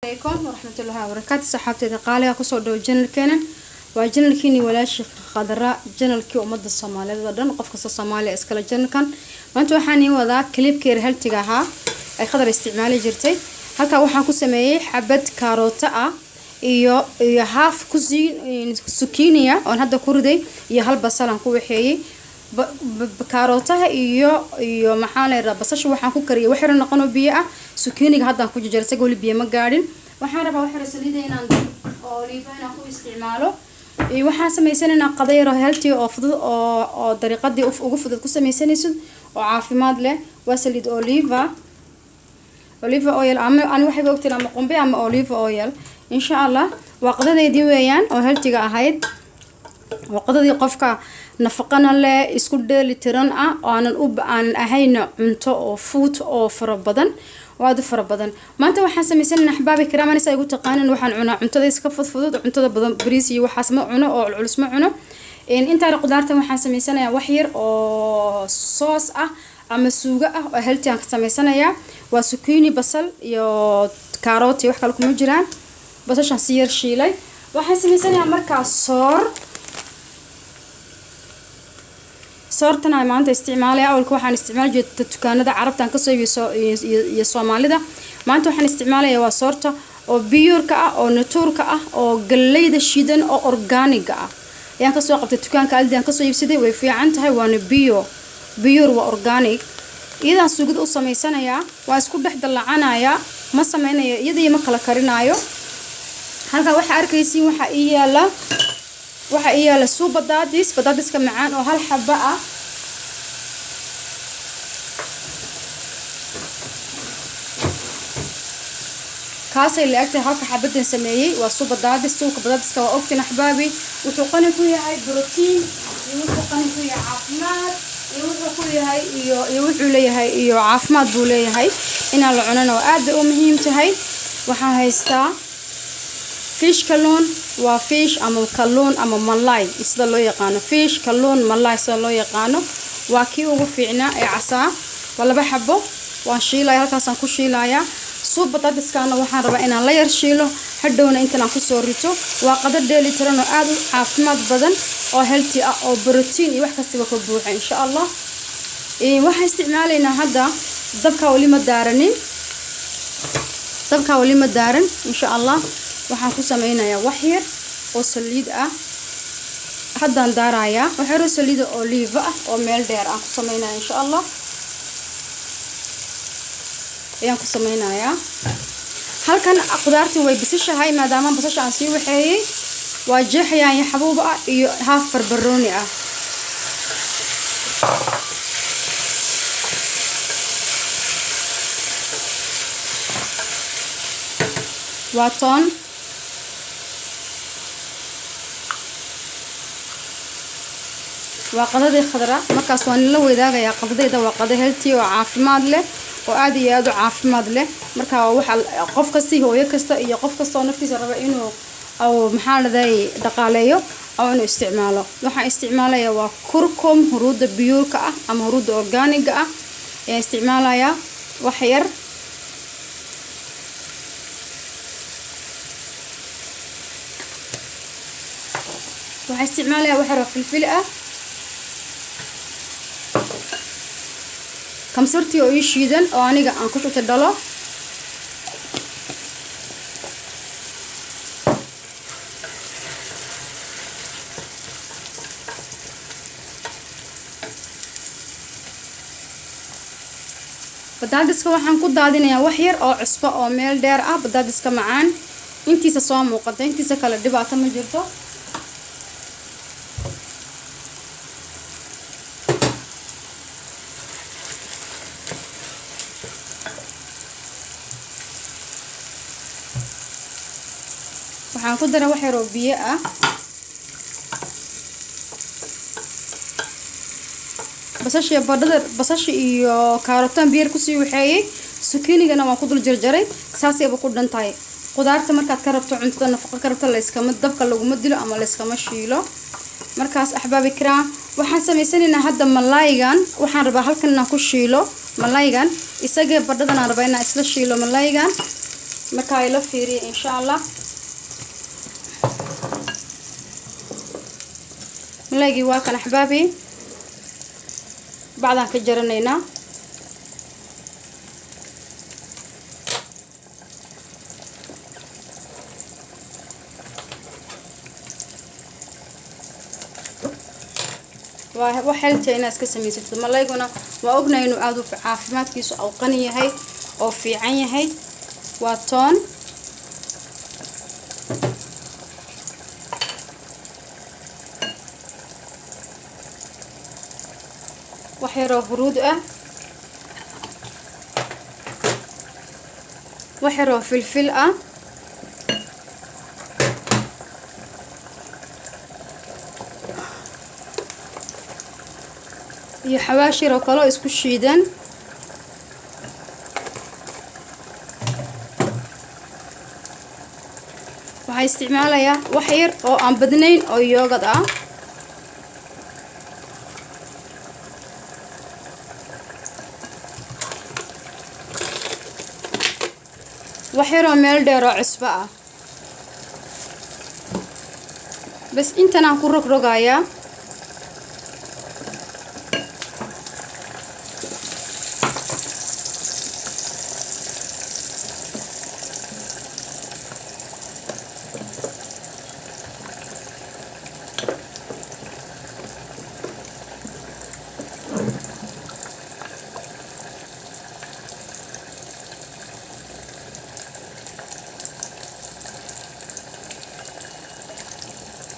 Alaykum waraxmatullaahi wabarakaatu. Saxaabteeda qaaliga, kusoo dhawo channelkeena. Waa channelkiini Walaashii Khadra, channelkii ummadda Soomaaliyeed oo dhan, qof kasta Soomaaliya iskale channelkan. Maanta waxaan iin wadaa clipkeer healthyga ahaa ay Khadra isticmaali jirtay. Halkaa waxaan ku sameeyey xabad kaarooto ah iyo half zucchini oon hadda ku riday iyo hal basal aan ku waxeeyey. Kaarootaha iyo maxaa la yidhaha, basasha waxaan ku kariyay wax yar noqon oo biyo ah. Zucchiniga haddaan ku jarjaray, isaga weli biyo ma gaadhin. Waxaan rabaa wax yar saliida inaan oo oliifa inaan ku isticmaalo. Waxaan samaysanaynaa qado yar oo healthy oo fudud oo dariiqadii ugu fudud ku sameysanaysid oo caafimaad leh. Waa saliid oliva, olive oil, ama ani waxay ogtiin ama qumbe ama olive oil, insha Allah. Waa qadadeydii weeyaan oo healthyga ahayd, waa qadadii qofka nafaqana leh, isku dheeli tiran ah, oo aanan u aanan ahayn cunto oo food oo fara badan oo aada u fara badan. Maanta waxaan sameysanaynaa, axbaabi kiraam, anisa igu taqaanin, waxaan cunaa cuntada iska fudfudud. Cuntada badan, bariis iyo waxaas ma cuno oo culculus ma cuno. Intaana qudaartan waxaan sameysanayaa wax yar oo sauce ah ama suugo ah oo healthy aan ka sameysanayaa. Waa zucchini, basal iyo carrot iyo wax kale kuma jiraan. Basashaan si yar shiilay. Waxaan sameysanayaa markaa soor. Soortan aan maanta isticmaalaya, awalka waxaan isticmaali jirta dukaanada Carabtaan kasoo iibiyo iyo Soomaalida. Maanta waxaan isticmaalayaa waa soorta oo pureka ah oo natuurka ah oo galleyda shiidan oo organiga ah ayaan kasoo qabtay dukaanka Aldi, aan kasoo iibsaday. Way fiican tahay, waana bio, pure, waa organic. Iyadaan suugada u sameysanayaa. Waa isku dhex dallacanayaa, ma sameynayo iyadii, ma kala karinaayo. Halkaa waxaa arkaysiin, waxaa ii yaala suub badaadis, badaadiska macaan oo hal xaba ah. Kaasay la egtahay halka xabadan sameeyey. Waa suuba daadis. Suuqa badaadiska waa ogtiin, axbaabi, wuxuu qani ku yahay brotiin iyo wuxuu qani ku yahay caafimaad iyo wuxuu ku yahay iyo wuxuu leeyahay iyo caafimaad buu leeyahay. Inaan la cunana waa aad bay u muhiim tahay. Waxaan haystaa fish, kalluun. Waa fish ama kalluun ama malay sida loo yaqaano, fish, kalluun, malay sida loo yaqaano. Waa kii ugu fiicnaa ee casaa. Waa laba xabo, waan shiilaya, halkaasaan ku shiilayaa. Suub bataatiskaana waxaan rabaa inaan la yar shiilo, hadhowna intan aan kusoo rito. Waa qado dheeli tiran oo aada u caafimaad badan oo healthy ah oo brotiin iyo wax kastaba ka buuxa, insha Allah. Waxaan isticmaalaynaa hadda, dabkaa weli ma daaranin, dabkaa weli ma daaran, insha Allah. Waxaan ku sameynayaa wax yar oo saliid ah, haddaan daarayaa. Wax yar oo saliida oliiva ah oo meel dheer aan ku sameynaya, insha Allah, ayaan ku sameynayaa. Halkan qudaartii way bisishahay, maadaama basasha aan sii waxeeyey. Waa jeex yaanyo xabuub ah iyo half barbarooni ah. Waa toon. Waa qadadii Khadra. Markaas waan la wadaagayaa qadadayda. Waa qado healthy oo caafimaad leh oo aada iyo aada u caafimaad leh. Marka waxa qof kasta, hooyo kasta iyo qof kasta oo naftiisa raba inuu aw maxaa laday dhaqaaleeyo oo inuu isticmaalo. Waxaan isticmaalayaa waa kurkum, huruudda pureka ah ama huruudda organiga ah ayaan isticmaalayaa wax yar. Waxaan isticmaalayaa wax yar oo filfil ah, kamsartii oo ii shiidan oo aniga aan ku shubtay dhalo. Badaadiska waxaan ku daadinayaa wax yar oo cusbo oo meel dheer ah. Badaadiska macaan intiisa soo muuqata, intiisa kale dhibaato ma jirto. Waxaan ku daray wax yar oo biyo ah. Basasha, badhada, basasha iyo kaarotaan biyar kusii waxeeyey. Zucchinigana waan ku dul jarjaray. Saasayba ku dhan tahay. Qudaarta markaad ka rabto cuntada nafaqo ka rabto, layskama dabka laguma dilo ama layskama shiilo. Markaas, axbaabi kiraam, waxaan samaysanaynaa hadda malaygan. Waxaan rabaa halkan inaan ku shiilo malaygan, isagee badhadan aan rabaa inaan isla shiilo malaygan. Marka ila fiiriya insha Allah. Malaygii waa kan axbaabi, bacdaan ka jaranaynaa. Waa wax healthy inaad iska samaysatid. Malayguna waa ognahay inuu aada u caafimaadkiisu uu qani yahay oo fiican yahay. Waa toon, wax yaroo huruud ah, wax yaroo filfil ah, iyo xawaash yaroo kaloo isku shiidan. Waxaa isticmaalayaa wax yar oo aan badnayn oo yogurt ah. Wax yaroo meel dheer oo cusbo ah bas. Intanaan ku rogrogayaa.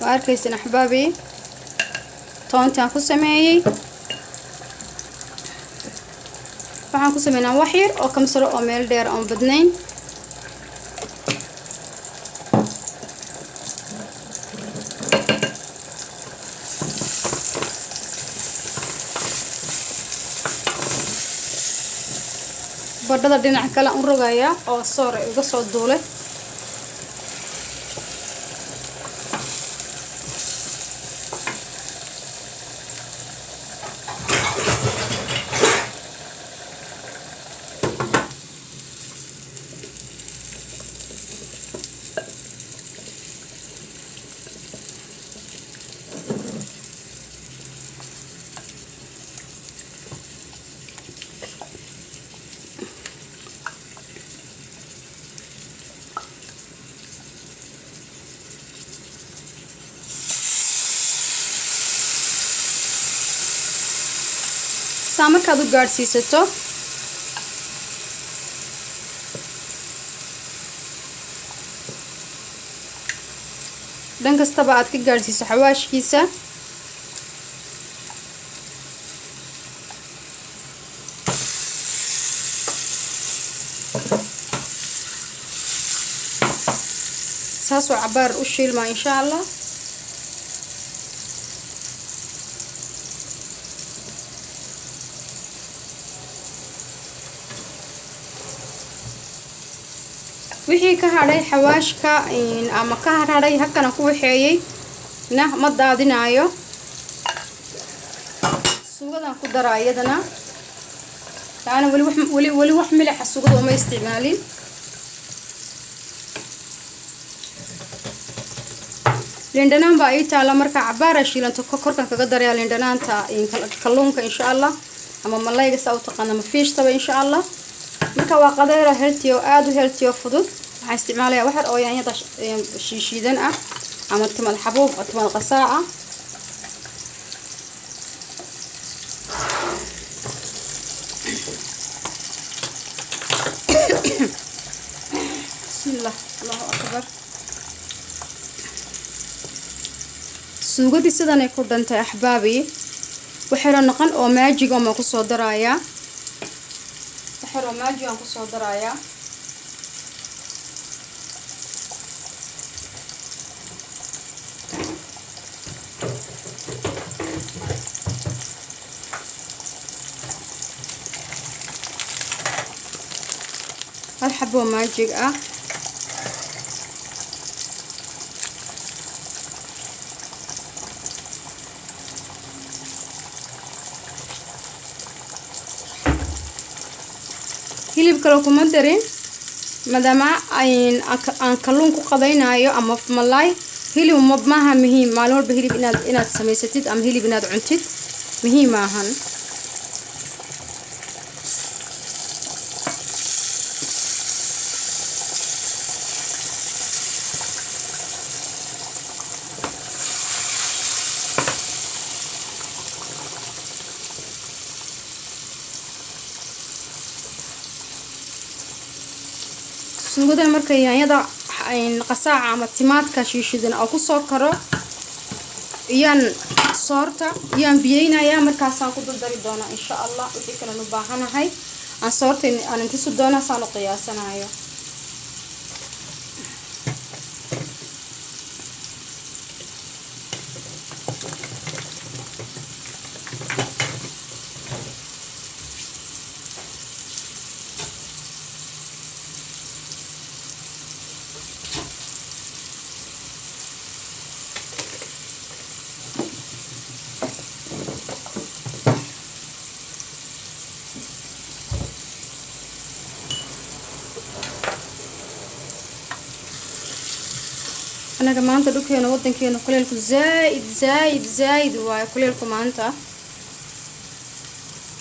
Waa arkaysan axbaabi, toontaan ku sameeyey. Waxaan ku sameynaa wax yar oo kamsaro oo meel dheer oon badnayn. Badhada dhinac kale u rogayaa oo soore iga soo duulay. Saa markaad u gaadhsiisato, dhan kastaba aad ka gaadhsiiso xawaashkiisa. Saasoo cabaar u shiilmaa insha Allah. Wixii ka hadhay xawaashka ama ka hadhay hakana ku waxeeyey na ma daadinaayo, suugadan ku daraa iyadana. Laana weli wax weli wax milixa suugada uma isticmaalin. Liindhanaan baa ii taala. Marka cabaara shiilanto, korkan kaga daraya liindhanaanta kalluunka insha Allah, ama malayga saa u taqaana, ama fishtaba insha Allah. Marka waa qadeero healthy oo aada u healthy oo fudud. Waxaan isticmaalayaa wax yar oo yaanyada shiishiidan ah ama timad xabuub oo timad qasaac ah. Bismillah, Allahu akbar. Suugadii sidanay ku dhantay axbaabi. Waxyaro noqon oo Maggi ma kusoo darayaa, waxyaroo Maggi aan kusoo darayaa. Hal xaboo Maggi ah. Hilib kale kuma darin. Maadaama aan kalluun ku qadaynayo ama malaay, hilib maaha muhiim maalin walba hilib inaad samaysatid ama hilib inaad cuntid muhiim maahan. Suugadan marka yaanyada qasaaca ama timaadka shiishidan oo kusoo karo iyaan soorta iyaan biyeynayaa, markaasaan ku daldari doonaa insha Allah wixii kalen u baahanahay. Aan soorta aan intusi doonaa saan u qiyaasanayo. Anaga maanta dhulkeena, wadankeena, kuleelku zaaid zaaid zaaid waayo. Kuleelku maanta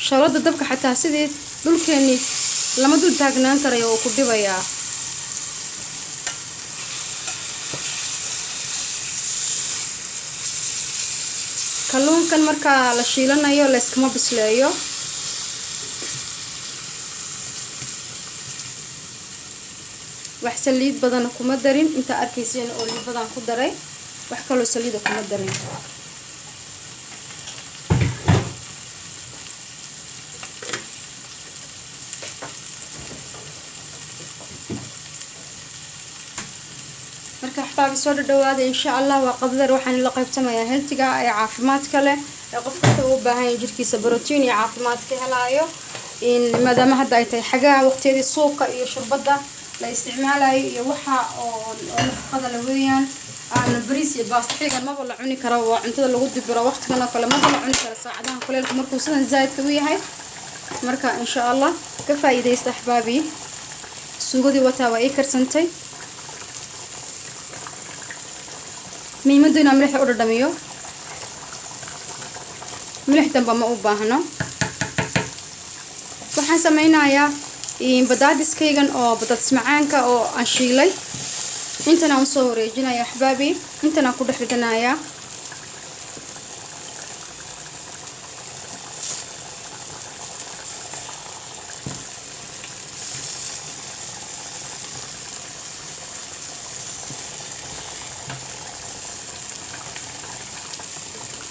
shalada dabka xataa sidii dhulkeeni lama dul taagnaan karayo, oo ku dhibayaa. Kalluunkan markaa la shiilanayo layskama bisleeyo. Wax saliid badana kuma darin, intaa arkayseen oo liid badan ku daray, wax kaloo saliida kuma darin. Marka axbaabi, soo dhadhawaada insha Allah. Waa qadar waxaan la qaybtamayaa healthy-ga ee caafimaadka leh ee qof kasta uu u baahan yahay, jirkiisa borotiin iyo caafimaad ka helaayo. In maadaama hadda ay tahay xagaa waqtiyadii suuqa iyo shurbada la isticmaalayo iyo waxa oo nafaqada la weeyaan, aan bariis iyo baasto xilligan maba la cuni karo. Waa cuntada lagu dibiro waqtigan oo kale, maba la cuni karo saacadaha kuleelka markuu sidan zaidka u yahay. Marka insha Allah ka faa'iidaysta axbaabi. Suugadii wataa, waa ii karsantay. Muhiimadu inaan milixda u dhadhamiyo, milix damba ma u baahno. Waxaan sameynayaa badaadiskaygan oo badaadis macaanka oo aan shiilay, intan aan usoo wareejinaya axbaabi, intan aan ku dhex ridanayaa.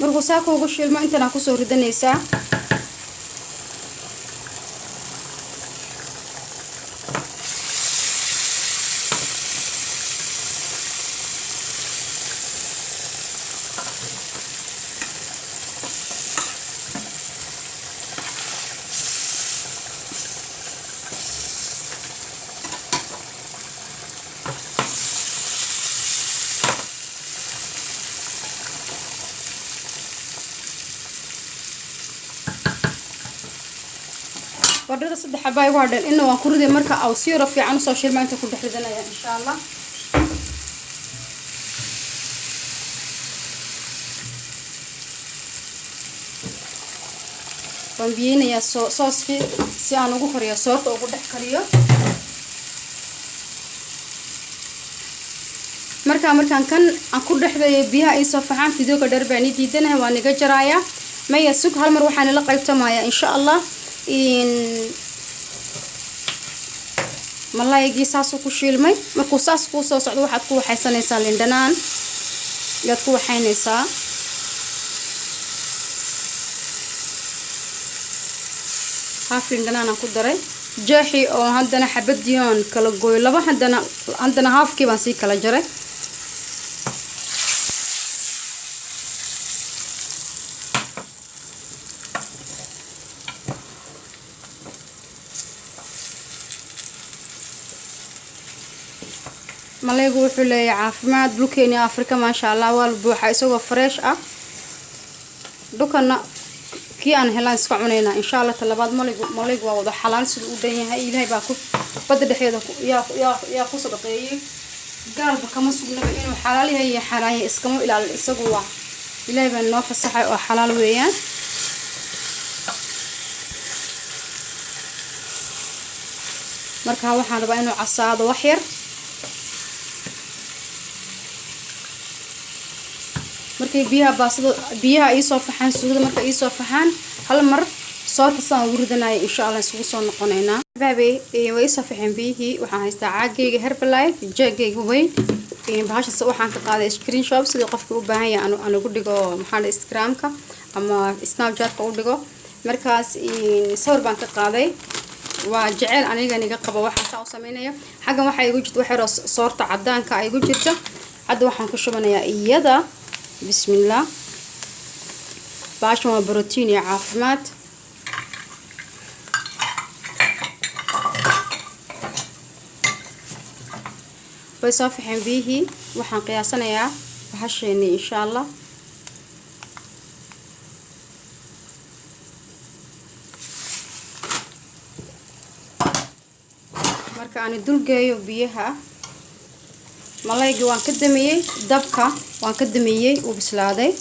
Markuu saa kuugu shiilmo, intan aa kusoo ridanaysaa. Baradhada saddex xabaa igu hadheen, ina waan ku riday. Marka aw si yaro fiican usoo shilma, inta ku dhex ridanaya insha Allah. Waan biyeynayaa sooskii si aan ugu kariyo soorta, ugu dhex kariyo. Markaa markaan kan aan ku dhexdayo, biyaha ay soo faxaan, videoga dheer baan ii diidanahay, waan iga jaraaya. Maya, sug, hal mar waxaan ila qaybtamayaa insha Allah. Malaygii saasuu ku shiilmay. Markuu saas kuu soo socdo, waxaad ku waxaysanaysaa lindhanaan yaad ku waxaynaysaa. Haaf lindhanaan aan ku daray jeexi oo haddana xabadiyoon kala gooyo laba, haddana haafkii baan sii kala jaray. Malaygu wuxuu leeyahay caafimaad. Dhulkeeni Africa, maasha Allah, waa la buuxaa isagoo fresh ah. Dhulkana Kii aan helaan iska cunaynaa, insha Allah. Talabaad, malaygu waa wada xalaal siduu u dhan yahay. Ilaahay baa ku badda dhexdeeda yaa ku sadaqeeyey. Gaalba kama sugnaba inuu xalaal yahay iyo xaaraan yahay, iskama ilaalin isagu. Waa Ilaahay baa noo fasaxay oo xalaal weeyaan. Marka waxaan rabaa inuu casaado wax yar. Markay biyaha baasada, biyaha iisoo faxaan, suugada markay iisoo faxaan, hal mar soorta saan ugu ridanaya, insha Allah isugu soo noqonaynaa. Baabey, way iisoo faxeen biyihii. Waxaan haystaa caagayga Herbalife, jeegayga weyn. Bahasha waxaan ka qaaday screenshot, sidii qofka u baahan yahay aan ugu dhigo, maxaa la, Instagramka ama Snapchatka u dhigo. Markaas sawir baan ka qaaday. Waa jeceel aniga niga qabo waxaan saa u sameynaya. Xaggan waxaa igu jirta wax yaroo soorta cadaanka igu jirta. Hadda waxaan ku shubanayaa iyada. Bismillah. Baashan waa brotiin iyo caafimaad. Way soo faxeen biyihii. Waxaan qiyaasanayaa bahasheeni, insha Allah. Marka aan dulgeeyo biyaha, malayga waan ka damiyey dabka, waan ka damiyey, uu bislaaday.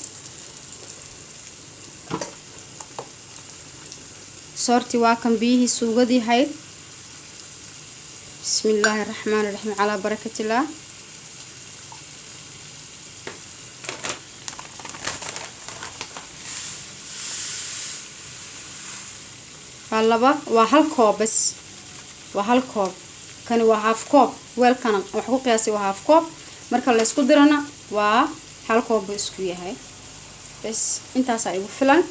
Soortii waa kan, biyihii suugadii hayd. Bismi illaahi raxmaani raxiim, calaa barakatillah. Waa laba, waa hal koob bas, waa hal koob. Kani waa half koob. Weelkana wax ku qiyaasay waa half koob. Marka la isku dirana waa hal koob buu isku yahay. Bas, intaasaa igu filan.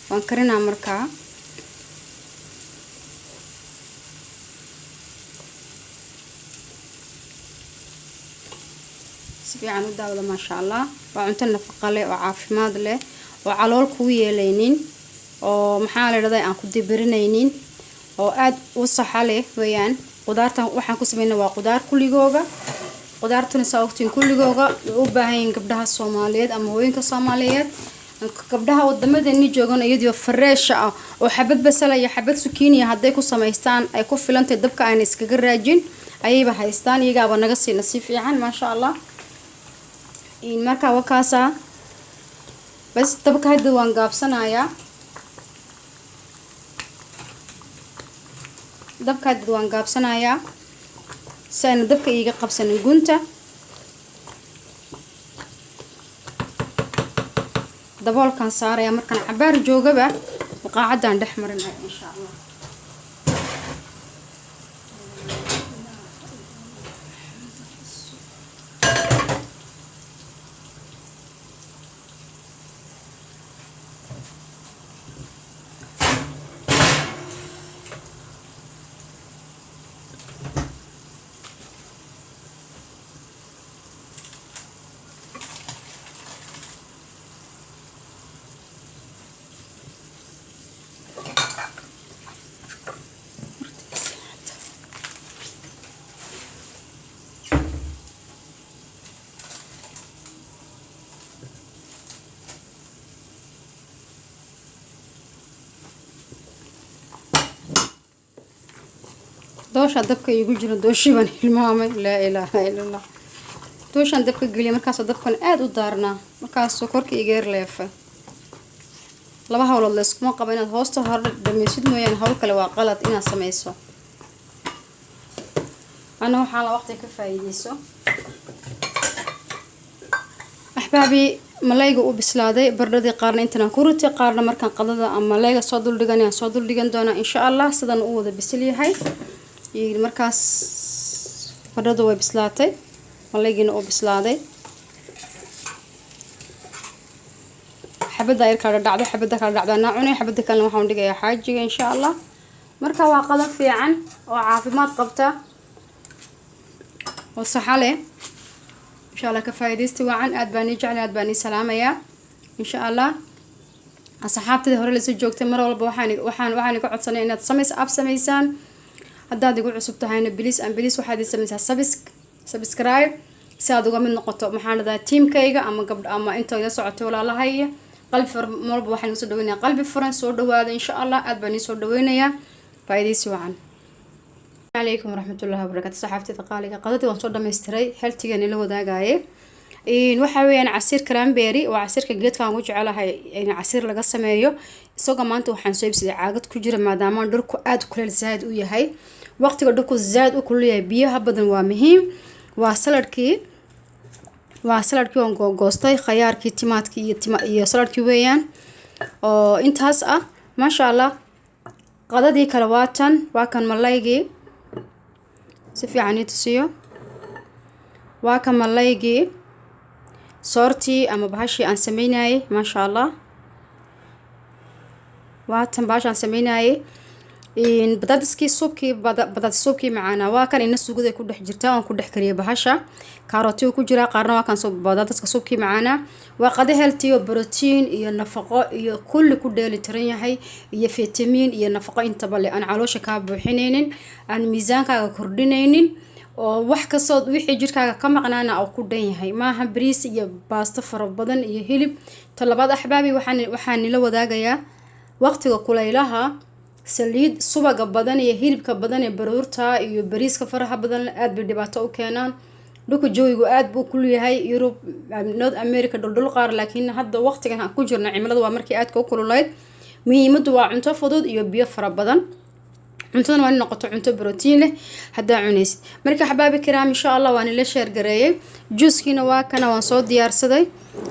Waan karinaa markaa. Si fiican u daawada, maasha Allah. Waa cunto nafaqa leh oo caafimaad leh oo calool kugu yeelaynin oo, maxaa la dhahday, aan ku dibirinaynin oo aada u saxa leh weeyaan. Qudaartan waxaan ku sameynaa waa qudaar kulligooga. Qudaartuna saa ogtiin kulligooga way u baahan yihiin gabdhaha Soomaaliyeed ama hooyinka Soomaaliyeed. Gabdhaha wadamadeenni joogan, iyadoo fresh ah oo xabad basala iyo xabad sukiniya hadday ku samaystaan ay ku filantay, dabka ayna iskaga raajin ayayba haystaan, iyagaaba naga siina si fiican, maasha Allah. Marka wakaasaa. Bas, dabka hadda waan gaabsanayaa. Dabka hadda waan gaabsanayaa si ayna dabka iiga qabsanin gunta. Daboolkaan saaraya. Markaan cabaar joogaba qaacaddaan dhex marinaya, insha Allah. Dooshaa dabka iigu jiro, dooshii baan hilmaamay. Laa ilaaha ila Allah. Dooshaan dabka geliyay, markaasoo dabkan aada u daarnaa, markaasoo korka iga leefay. Laba hawlood layskuma qabo: inaad hoosta hore dhameysid mooyaane, hawl kale waa qalad inaad sameyso. Ana waxaa la waqti ka faa'iideyso. Axbaabi, malayga uu bislaaday. Bardhadii qaarna intaan ku ritay, qaarna markaan qadada ama malayga soo duldhigan ayaan soo duldhigan doonaa, insha Allah. Sidan uu wada bisil yahay markaas, baradhadu way bislaatay, malaygiina uu bislaaday. Xabadda yar kala dhacdo, xabadda kala dhacdo anaa cunay, xabadda kalena waxaan dhigayaa xaajiga, insha Allah. Marka waa qado fiican oo caafimaad qabta oo saxa leh, insha Allah. Ka faa'iidaysta wacan. Aad baan ii jeclay, aad baan ii salaamayaa, insha Allah. Asxaabtadii hore lasoo joogtay, mar walba waxaan iga codsanay inaad samays ab samaysaan. Haddaad igu cusub tahayna, please and please, waxaad ii samaysaa subscribe si aad uga mid noqoto, maxaan dhahdaa, teamkayga ama gabdha ama inta ila socotay walaalahaya. Qalbi furan marwalba waxaan igu soo dhaweynayaa, qalbi furan soo dhawaada insha Allah. Aad baan iisoo dhaweynayaa, faa'iidaysi wacan. Calaykum waraxmatullahi wabarakaatu saxaabtida qaaliga. Qadadii waan soo dhammaystiray, healthigan ila wadaagaye. Waxa weeyaan casiir cranberry, waa casiirka geedkan ugu jecelahay in casiir laga sameeyo. Isagoo maanta waxaan soo iibsaday caagad ku jira, maadaama dhulku aada kuleel zaaid u yahay. Waqtiga dhulku zaaid u kulul yahay, biyaha badan waa muhiim. Waa saladkii waan googoostay, khayaarkii, timaadkii iyo tima iyo saladkii weeyaan oo intaas ah, maasha Allah. Qadadii kale waa tan, waa kan malaygii, si fiican ii tusiyo. Waa kan malaygii, soortii ama bahashii aan sameynayay, maasha Allah. Waa tan bahashaan sameynayay, badaadiskii suubkii, badaadis suubkii macaana waa kan. Ina suugada ku dhex jirta oon ku dhex kariyay bahasha, kaarooti ku jira qaarna. Waa kan badaadiska suubkii macaana. Waa qado healthy oo brotiin iyo nafaqo iyo kulli ku dheeli tiran yahay, iyo fitamiin iyo nafaqo intaba le, aan caloosha kaa buuxinaynin, aan miisaankaaga kordhinaynin, oo wax kastoo wixii jirkaaga ka maqnaana oo ku dhan yahay. Maaha bariis iyo baasto fara badan iyo hilib. Talabaad axbaabi, waxaan nila wadaagayaa waqtiga kulaylaha saliid subaga badan iyo hilibka badan ee baruurta iyo bariiska faraha badan aad bay dhibaato u keenaan. Dhulka jawigu aad buu kul yahay, Yurub, North America, dhuldhul qaar, laakiin hadda waqtigan aan ku jirna cimilada waa markii aadka u kululayd. Muhiimadu waa cunto fudud iyo biyo fara badan. Cuntadana waa in noqoto cunto brotiin leh haddaa cunaysid. Marka axbaabi kiraam, insha Allah waan ila share gareeyay. Juuskiina waa kana, waan soo diyaarsaday.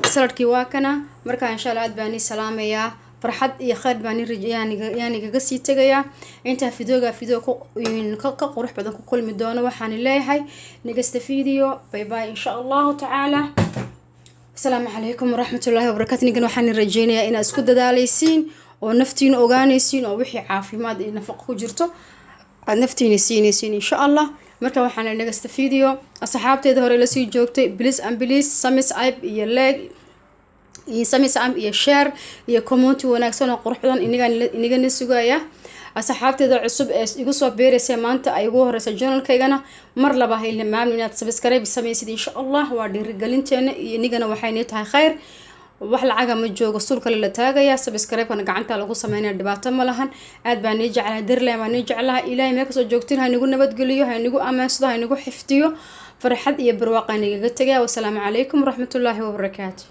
Saladkii waa kana. Marka insha Allah aad baan ii salaamayaa, farxad iyo khayr baan yaan igaga sii tegayaa. Intaa videoga video ka qurux badan ku kulmi doono, waxaan leeyahay next video, bye bye, insha Allahu tacaala. Asalaamu calaykum waraxmatullaahi wabarakaatu. Ninkan waxaan rajeynayaa inaad isku dadaaleysiin oo naftiina ogaanaysiin oo wixii caafimaad iyo nafaqo ku jirto aad naftiina siinaysiin insha Allah. Marka waxaan next video. Asxaabteeda hore lasii joogtay, please and please, thumbs up iyo like iyo thumbs up iyo share iyo comment wanaagsan oo qurux badan inigana sugaya. Asxaabteeda cusub ee igu soo beeraysa maanta ay ugu horeysa channelkaygana, mar laba ha ilmaamin inaad subscribe samaysid insha Allah. Waa dhiirigelinteena iyo inigana waxay tahay khayr. Wax lacaga ma joogo, sul kale la taagaya, subscribe-kana gacanta lagu sameynaya, dhibaato ma lahan. Aad baan nii jeclahay, dirle baan nii jeclahay. Ilaahay meel kasoo joogtiin ha nagu nabadgeliyo, ha nagu amaansado, ha nagu xifdiyo. Farxad iyo barwaaqaan igaga tegaya. Wasalaamu calaykum waraxmatullaahi wabarakaatu.